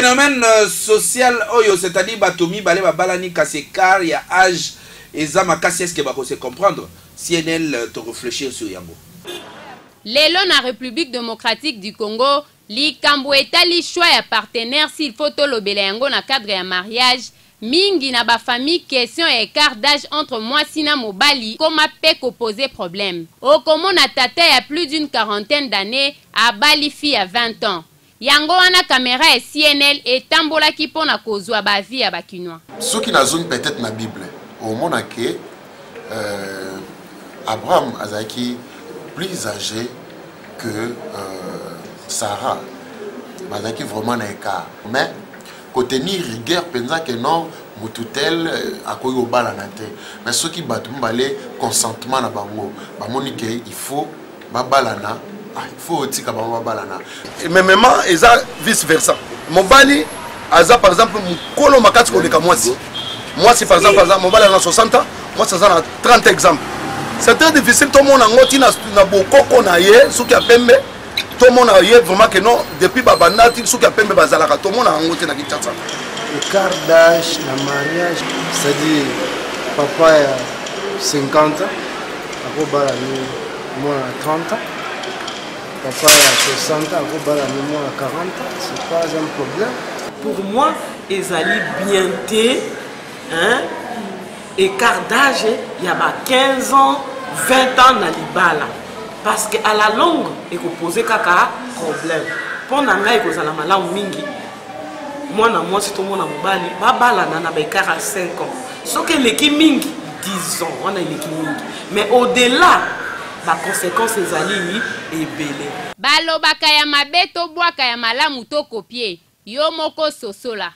Phénomène social oyo, c'est-à-dire bato mibale babalani kasi écart ya âge eza makasi, est-ce que bako se comprendre? CNL to réfléchir sur yango. Lelo na République démocratique du Congo, likambo etali choix ya partenaire, s'il faut tolobela yango na cadre ya mariage, mingi na bafamille, question ya écart d'âge entre mwasi na mobali koma mpe kopose problème. Okomona tata ya plus d'une quarantaine d'années abali fille ya 20 ans. Yango wana caméra ya CNL etambolaki mpo na kozwa baavis ya Bakinois. Soki nazongi peut-être na Bible, omona ke Abraham azalaki plus âgé que Sarah. Bazalaki vraiment na écart, mais kotenir rigueur mpenza ke non, motu tel akoki kobalana te. Mais soki bato mibale, consentement na bango, bamoni ke il faut babalana, ah, il faut otika bango babalana. Memema eza vice versa. Mobali aza par exemple mokolo makasi koleka mwasi. Mwasi par exemple aza, mobali aza na 60 ans, mwasi aza na 30, exemple. C'est très difficile tomona yango ntina na bokoko na ye. Soki ya pembe, tomona ye vraiment ke non, depuis babanda ti soki ya pembe bazalaka, tomona yango te na Kinshasa. Écart d'âge na mariage, c'est-à-dire papa ya 50 ans akobala ni mwana na 30 ans, papa ya 60 ans akobala ni mwana 40 ans, c'est pas un problème. Pour moi, ezali bien te, hein? Écart d'âge ya ba 15 ans, 20 ans na libala, parce que à la longue ekopose kaka problème. Mpo na ngai, ekozala malamu mingi mwana mwasi to mwana mobali babalana na baécart ya 5 ans, soki eleki mingi 10 ans, wana eleki mingi. Mais au-delà, baconséquence ezali ebele. Balobaka ya mabe tobwaka, ya malamu tokopie. Yo moko sosola.